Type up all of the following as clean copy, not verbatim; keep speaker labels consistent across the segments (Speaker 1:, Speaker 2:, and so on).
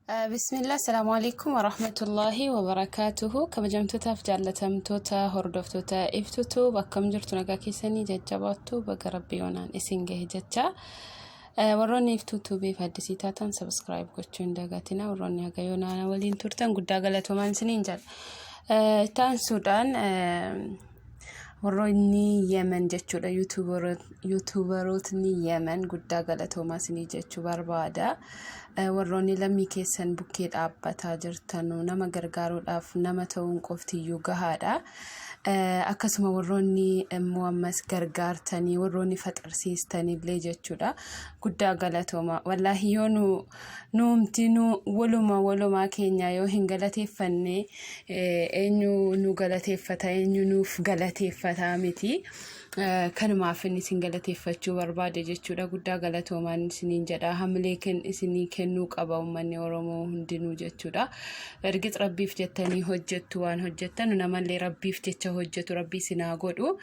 Speaker 1: Bismillah, Assalamu alaikum warahmatullahi wabarakatuhu. Kabajamtootaaf jaallatamtoota hordoftoota Iftutu, akkam jirtu? Nagaa keessanii? Jajjabaattu? Baga rabbi yoonaan isin gahe jecha. Warroonni Iftuu Tuubiif addisii taatan subscribe gochuu hin dagatina. Warroonni haga yoonaan waliin turtan guddaa galatoomaan isiniin jedha. Itti aansuudhaan warroonni Yemen jechuudha, YouTuberootni Yemen, guddaa galatoomaa isinii jechuu barbaada. Warroonni lammii keessan bukkee dhaabbataa jirtanu, nama gargaaruudhaaf nama ta'uun qoftiyyuu gahaadha. Akkasuma warroonni immoo ammas gargaartanii, warroonni faxarsiistanillee jechuudha. Guddaa galatooma. Wallaahi yoo nu nuumti nu waluma walumaa keenya yoo hin galateeffanne, eenyu nu galateeffata? Eenyu nuuf galateeffataa miti? Kanumaaf inni isin galateeffachuu barbaade jechuudha. Guddaa galatoomaan isiniin jedha. Hamilee isinii kennuu qaba uummanni Oromoo hundinuu jechuudha. Ergix rabbiif jettanii hojjettu, waan hojjettan namallee rabbiif jecha hojjetu rabbii isin haa godhu.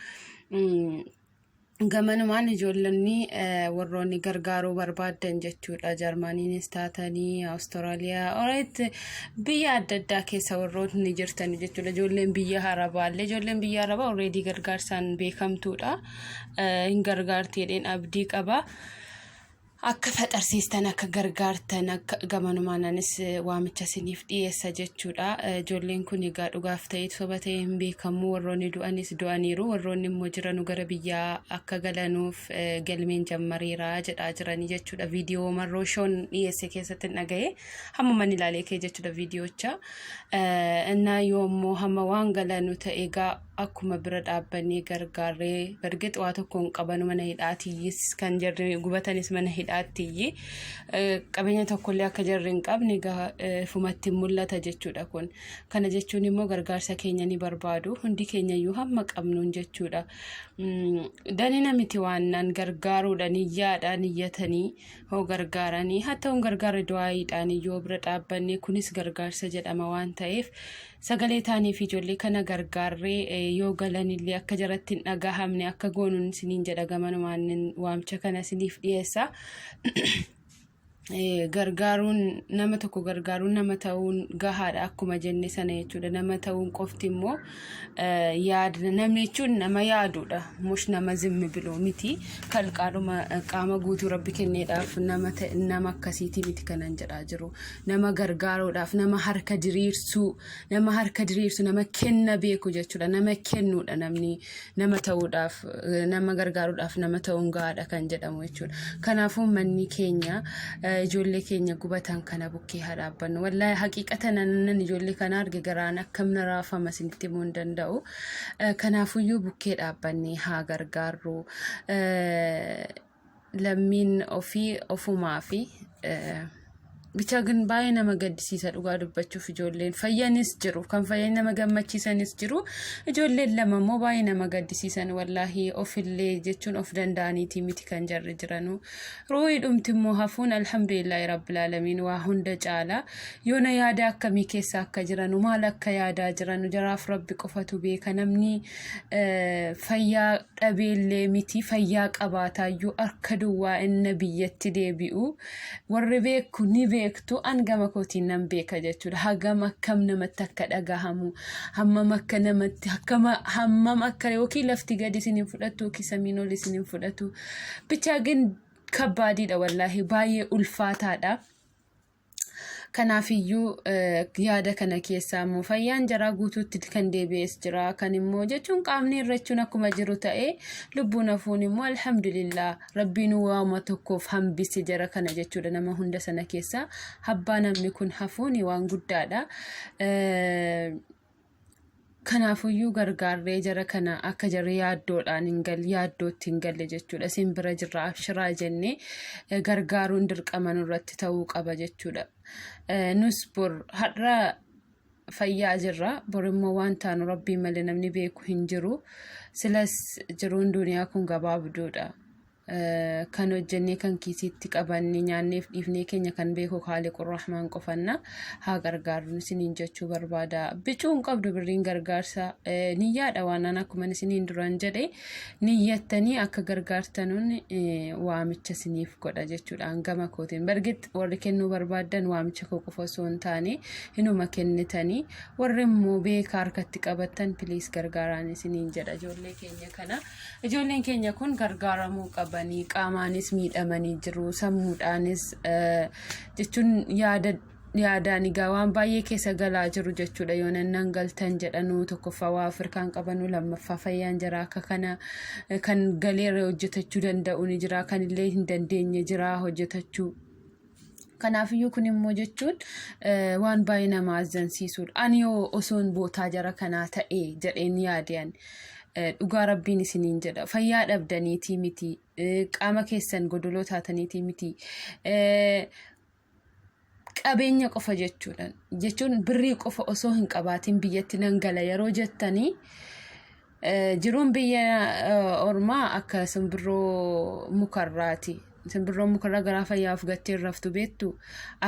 Speaker 1: Gamanumaan ijoollonni warroonni gargaaruu barbaaddan jechuudha. Jarmaniinis taatanii, Awustiraaliyaa, oreet biyya adda addaa keessa warroonni jirtan jechuudha. Ijoolleen biyya Arabaallee, ijoolleen biyya Arabaa already gargaarsaan beekamtuudha. Hin gargaarti jedheen abdii qaba. Akka faxarsiistan, akka gargaartan, akka gamanumaan anis waamicha isiniif dhiyeessa jechuudha. Ijoolleen kun egaa dhugaaf ta'ee soba ta'ee hin beekamu. Warroonni du'anis du'aniiru. Warroonni immoo jiranu gara biyyaa akka galanuuf galmeen jammareera jedhaa jiranii jechuudha. Viidiyoo Marroo Shoon dhiyeesse keessatti hin dhagaye. Hamma ilaalee kee jechuudha viidiyoocha. Innaa yoommoo hamma waan galanu ta'e egaa akkuma bira dhaabbannee gargaarree, bargix waa tokko hin qabanu, mana hidhaatiyyis kan jarri gubatanis mana hidhaattiyyi qabeenya tokkollee akka jarri hin qabne egaa ifumatti mul'ata jechuudha kun. Kana jechuun immoo gargaarsa keenya ni barbaadu, hundi keenya iyyuu hamma qabnuun jechuudha. Danina miti, waan naan gargaaruudha, niyyaadha, niyyatanii hoo gargaaranii haa ta'uun gargaarri du'aayiidhaan yoo bira dhaabbanne kunis gargaarsa jedhama waan ta'eef, sagalee taaniif ijoollee kana gargaarree yoo galanillee akka jaratti hin dhagahamne akka goonuun isiniin jedha. Gamanumaan waamcha kana isiniif dhiyeessa. Gargaaruun, nama tokko gargaaruun nama ta'uun gahaadha akkuma jenne sana jechuudha. Nama ta'uun qofti immoo yaada, namni jechuun nama yaaduudha. Mush nama zimmi biloo miti. Kan qaama qaama guutuu rabbi kenneedhaaf nama nama akkasiitii miti kanan jedhaa jiru. Nama gargaaruudhaaf nama harka diriirsuu, nama harka diriirsu, nama kenna beeku jechuudha. Nama kennuudha namni nama ta'uudhaaf, nama gargaaruudhaaf nama ta'uun gahaadha kan jedhamu jechuudha. Kanaafuu manni keenya ijoollee keenya gubatan kana bukkee haa dhaabbannu. Wallaahi haqiiqata nan ijoollee kana arge garaan akkam na raafama isinitti himuu hin danda'u. Kanaafuyyuu bukkee dhaabbannee haa gargaarru. Lammiin ofii ofumaa fi bicha gin baay'ee nama gaddisiisa dhugaa dubbachuuf. Ijoolleen fayyanis jiru, kan fayyan nama gammachiisanis jiru. Ijoolleen lama immoo baay'ee nama gaddisiisan wallaahi. Ofillee jechuun of danda'aniitii miti kan jarri jiranu. Ruuhii dhumti immoo hafuun alhamdulillaahi rabbil aalamiin waa hunda caala. Yoona yaada akkamii keessa akka jiranu, maal akka yaadaa jiranu jaraaf rabbi qofatu beeka. Namni fayyaa dhabeellee miti, fayyaa qabaataayyuu harka duwwaa inna biyyatti deebi'u warri beeku ni beektu. An gama kootiin nan beeka jechuudha. Hagam akkam namatti akka dhagahamu, hammam akka namatti akkama, hammam akka yookiin lafti gadi isin hin fudhattu yookiin samiin ol isin hin fudhatu. Bichaa gin kabbaadiidha wallaahi, baay'ee ulfaataadha. Kanaafiyyuu yaada kana keessaa immoo fayyaan jaraa guutuutti kan deebi'es jira. Kan immoo jechuun qaamni hir'achuun akkuma jiru ta'ee, lubbuun hafuun immoo alhamdulillah, rabbiin waama tokkoof hambise jara kana jechuudha. Nama hunda sana keessaa abbaa namni kun hafuun waan guddaadha. Kanaafuyyuu gargaarree jara kana akka jarri yaaddoodhaan hin galle, yaaddootti hin galle jechuudha. Isin bira jirra, abshiraa jennee gargaaruun dirqama nurratti ta'uu qaba jechuudha. Nus bor har'a fayyaa jirra, bor immoo waan taanu rabbii malee namni beeku hin jiru. Silas jiruun duniyaa kun gabaabduudha. Kan hojjennee kan kiisiitti qabanne nyaanneef dhiifnee keenya kan beeku Kaaliqur Rahmaan qofanna haa gargaarru isiniin jechuu barbaada. Bicuu hin qabdu birriin gargaarsa niyyaadha waan an akkuma isiniin duraan jedhe niyyattanii akka gargaartanuun waamicha isiniif godha jechuudha hangama kootiin. Bargit warri kennuu barbaaddan waamicha koo qofa osoo hin taane hinuma kennitanii warri immoo beekaa harkatti qabattan piliis gargaaraan isiniin jedha ijoollee keenya kana. Ijoolleen keenya kun gargaaramuu qabanii qaamaanis miidhamanii jiru sammuudhaanis jechuun yaada yaadaan egaa waan baay'ee keessa galaa jiru jechuudha yoo nannan galtan jedhanuu tokkoffaa waa Afrikaan qabanuu lammaffaa fayyaan jira akka kana kan galeerra hojjetachuu danda'u ni jira kan illee hin dandeenye jira hojjetachuu. Kanaafiyyuu kun immoo jechuun waan baay'ee nama azzansiisuudha. Ani yoo osoon bootaa jara kanaa ta'ee jedheen yaade ani. Dhugaa rabbiin isiniin jedha. Fayyaa dhabdaniitii miti. Qaama keessan godoloo taataniitii miti. Qabeenya qofa jechuudha. Jechuun birrii qofa osoo hin qabaatin biyyatti nan gala yeroo jettanii jiruun biyya ormaa akka simbirroo mukarraati. Simbirroon mukarraa garaa fayyaa of gattee hin raftu beektu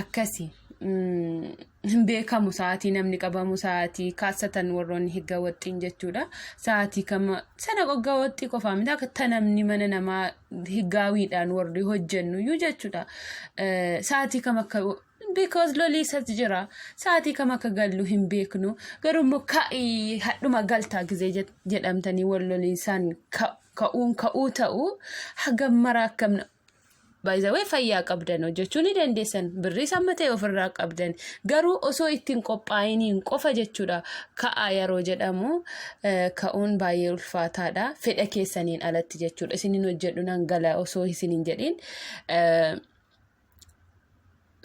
Speaker 1: akkasi. Hin beekamu sa'aatii namni qabamu sa'aatii kaassatan warroonni higga waxxiin jechuudha. Sa'aatii kama sana hogga waxxii qofaa miti akka namni mana namaa higgaawiidhaan warri hojjennu iyyuu jechuudha. Sa'aatii kam akka because loliisas jira sa'aatii kam akka gallu hin beeknu garuu immoo ka'ii hadhuma galtaa gizee jedhamtanii wal loliisaan ka'uun ka'uu ta'u hagam mara akkam by the way fayyaa qabdan hojjechuu ni dandeessan birrii samma ta'e ofirraa qabdan garuu osoo ittiin qophaa'iniin qofa jechuudha ka'aa yeroo jedhamu ka'uun baay'ee ulfaataadha fedha keessaniin alatti jechuudha isinin hojjedhu nan gala osoo isinin jedhin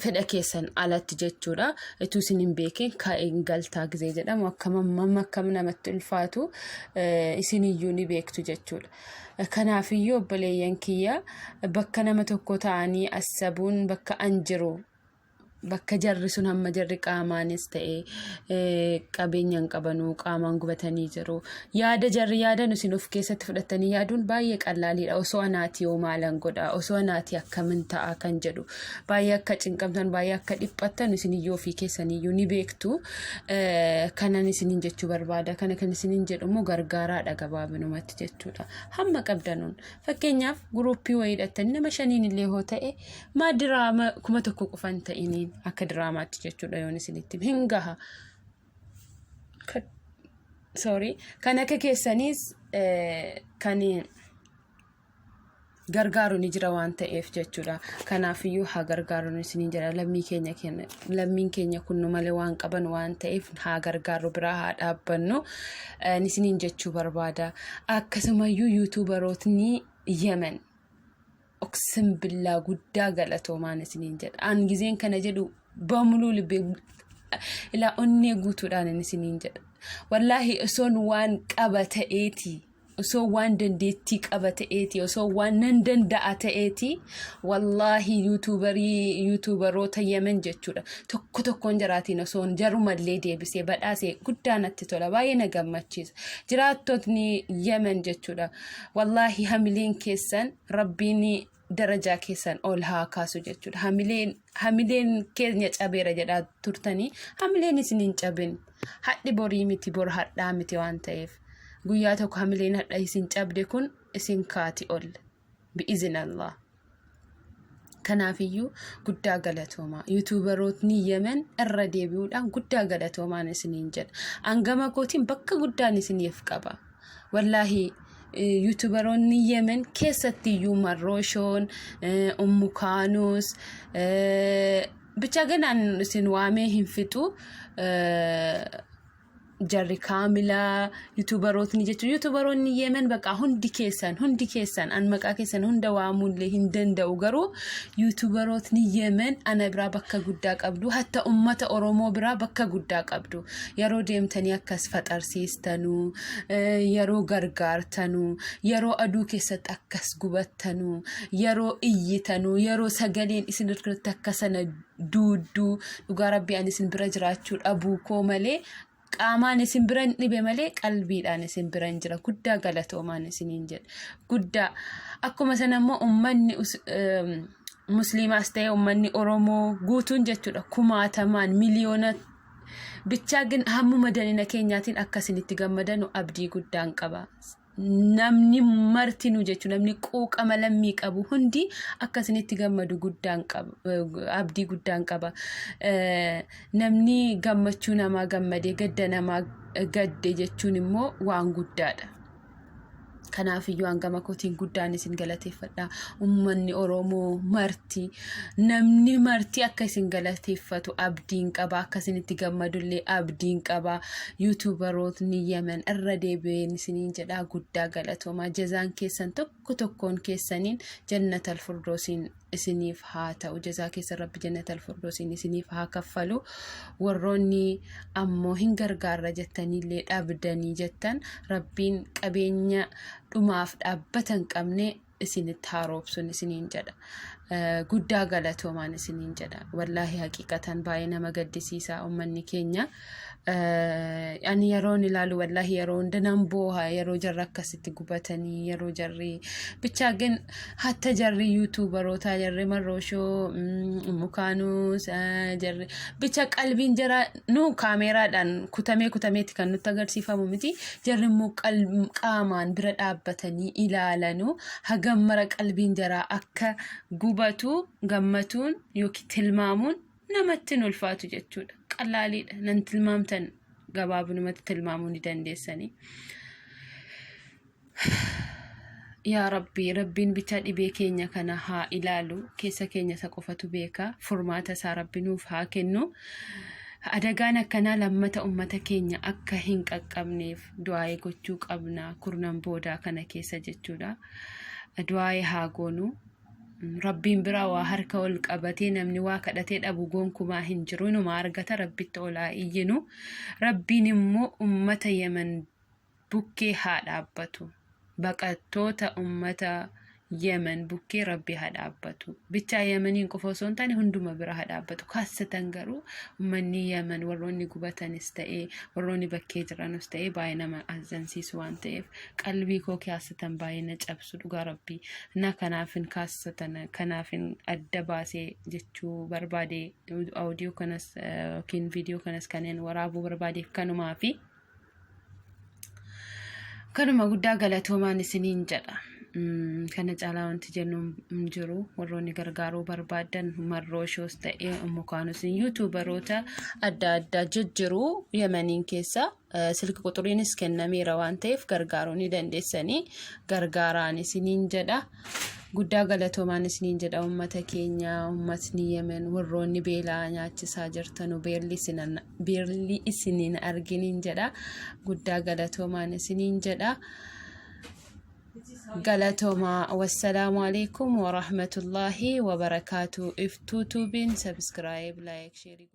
Speaker 1: fedha keessan alatti jechuudha. Utuu isin hin beekin ka'een galtaa gizee jedhamu akkam hammam akkam namatti ulfaatu isiniyyuu ni beektu jechuudha. Kanaafiyyuu obboleeyyan kiyya bakka nama tokko ta'anii assabuun bakka an jiru bakka jarri sun hamma jarri qaamaanis ta'e qabeenya hin qabanuu qaamaan gubatanii jiru. Yaada jarri yaadan isin of keessatti fudhattanii yaaduun baay'ee qallaaliidha. Osoo anaatii hoo maalan godha? Osoo anaatii akkamin ta'a kan jedhu. Baay'ee akka cinqamtan, baay'ee akka dhiphattan isin iyyuu ofii keessaniyyuu ni beektu. Kanan isiniin jechuu barbaada. Kana kan isiniin jedhu immoo gargaaraadha gabaabinumatti jechuudha. Hamma qabdanuun. Fakkeenyaaf guruuppii wayii hidhattanii nama shaniin illee hoo ta'e maa diraama 1000 qofa hin ta'iniin akka diraamaatti jechuudha yoon isinitti hin gaha. Sorry kan akka keessaniis kan gargaaru ni jira waan ta'eef jechuudha. Kanaafiyyuu haa gargaaru isiniin jedha lammii keenya lammiin keenya kun nu malee waan qaban waan ta'eef haa gargaaru biraa haa dhaabbannu isiniin jechuu barbaada. Akkasumayyuu yuutuubarootni Yemen oksin billaa guddaa galatoomaan isiniin jedha. An gizeen kana jedhu bamuluu libbee ilaa onnee guutuudhaan inni isiniin jedha. Wallaahi osoon waan qaba ta'eeti osoo waan dandeettii qaba ta'eeti osoo waan nan danda'a ta'eeti wallaahi yuutuubarii yuutuubaroota Yemen jechuudha. Tokko tokkoon jaraatiin osoon jarumallee deebisee badhaasee guddaa natti tola baay'ee na gammachiisa. Jiraattotni Yemen jechuudha. Wallaahi hamileen keessan Rabbiin darajaa keessan ol haa kaasu jechuudha. Hamileen hamileen keenya cabeera jedhaa turtanii hamileen isin hin cabin. Hadhi borii miti bor hadhaa miti waan ta'eef guyyaa tokko hamileen hadha isin cabde kun isin kaati ol bi'izin Allah. Kanaafiyyuu guddaa galatoomaa. Yuutuubarootni Yemen irra deebi'uudhaan guddaa galatoomaan isiniin jedha. Hangama kootiin bakka guddaan isiniif qaba. Wallaahi yuutuubaroonni Yemen keessatti iyyuu Marrooshoon, Ummu Kaanuus, bicha ganaan isin waamee hin fixu. Jarri kaamilaa yuutuubarootni jechuun yuutuubaroonni Yemen bakka hundi keessan hundi keessan an maqaa keessan hunda waamuullee hin danda'u garuu yuutuubarootni Yemen ana biraa bakka guddaa qabdu hatta ummata Oromoo biraa bakka guddaa qabdu yeroo deemtanii akkas faxarsiistanuu yeroo gargaartanuu yeroo aduu keessatti akkas gubattanuu yeroo iyyitanuu yeroo sagaleen isin irratti akka sana duudduu dhugaa rabbii ani isin bira jiraachuu dhabuu koo malee. Qaamaan isin biran dhibe malee qalbiidhaan isin biran jira. Guddaa galatoomaan isiniin jedha. Guddaa. Akkuma sana immoo uummanni musliimaas ta'e uummanni Oromoo guutuun jechuudha kumaatamaan miliyoona bichaa gin hammuma danina keenyaatiin akka isinitti gammadanu abdii guddaan qaba. Namni martinuu jechuun namni quuqama lammii qabu hundi akka isinitti gammadu guddaan qaba, abdii guddaan qaba. Namni gammachuu namaa gammadee gadda namaa gadde jechuun immoo waan guddaadha. Kanaafiyyuu hangama kootiin guddaan isin galateeffadha. Uummanni Oromoo marti namni marti akka isin galateeffatu abdiin qaba. Akka isinitti gammadullee abdiin qaba. Yuutuubarootni Yemen irra deebi'een isiniin jedhaa guddaa galatoomaa. Jazaan keessan tokko tokkoon keessaniin jannatal furdoosiin isiniif haa ta'u. Jazaa keessan rabbi jannatal furdoosiin isiniif haa kaffalu. Warroonni ammoo hin gargaarra jettaniillee dhabdanii jettan rabbiin qabeenya dhumaaf dhaabbata hin qabne isinitti haa roobsun isiniin jedha. Guddaa galatoomaan isiniin jedha. Wallaahi haqiiqatan baay'ee nama gaddisiisa uummanni keenya. Ani yeroon ilaalu wallaahi yeroo hunda nan booha yeroo jarri akkasitti gubatanii yeroo jarri bichaa gin hatta jarri yuutuubarootaa jarri marrooshoo mukaanuus jarri bicha qalbiin jara nu kaameeraadhaan kutamee kutameetti kan nutti agarsiifamu miti jarri immoo qaamaan bira dhaabbatanii ilaalanu hagam mara qalbiin jaraa akka gubatu gammatuun yookiin tilmaamuun namatti hin ulfaatu jechuudha. Qallaaliidha. Nan tilmaamtan gabaabinumatti tilmaamuu ni dandeessanii. Yaa Rabbi, Rabbiin bichaa dhibee keenya kana haa ilaalu. Keessa keenya isa qofatu beeka. Furmaata isaa Rabbi nuuf haa kennu. Adagaan akkanaa lammata ummata keenya akka hin qaqqabneef du'aa'ee gochuu qabna. Kurnan boodaa kana keessa jechuudha. Du'aa'ee haa goonu. Rabbiin biraa waa harka ol qabatee namni waa kadhatee dhabu gonkumaa hin jiru. Inuma argata Rabbitti ol haa iyyinu. Rabbiin immoo ummata Yemen bukkee haa dhaabbatu. Baqattoota ummata Yemen bukkee Rabbi haa dhaabbatu. Bichaa Yemeniin qofa osoo hin taane hunduma bira haa dhaabbatu. Kaassatan garuu ummanni Yemen warroonni gubatanis ta'ee warroonni bakkee jiranus ta'ee baay'ee nama azzansiisu waan ta'eef qalbii koo kaassatan baay'ee na cabsu dhugaa Rabbii. Na kanaafin kaassatan kanaafin adda baasee jechuu barbaade audio kanas yookiin viidiyoo kanas kanneen waraabuu barbaadeef kanumaa fi kanuma guddaa galatoomaan isiniin jedha. Kana caalaa wanti jennu hin jiru. Warroonni gargaaruu barbaadan marrooshoos ta'ee mukaanus yuutuubaroota adda addaa jijjiru Yemeniin keessa silki quxuriinis kennameera waan ta'eef gargaaruu ni dandeessanii gargaaraan isiniin jedha. Guddaa galatoomaan isiniin jedha uummata keenya uummatni Yemen warroonni beelaa nyaachisaa jirtanu beelli isiniin arginiin jedha. Guddaa galatoomaan isiniin jedha. Galatoomaa wassalaamu alaikum warahmatullaahi wabarakaatu. Iftuu tuubiin sabiskiraayib laayik sheerii.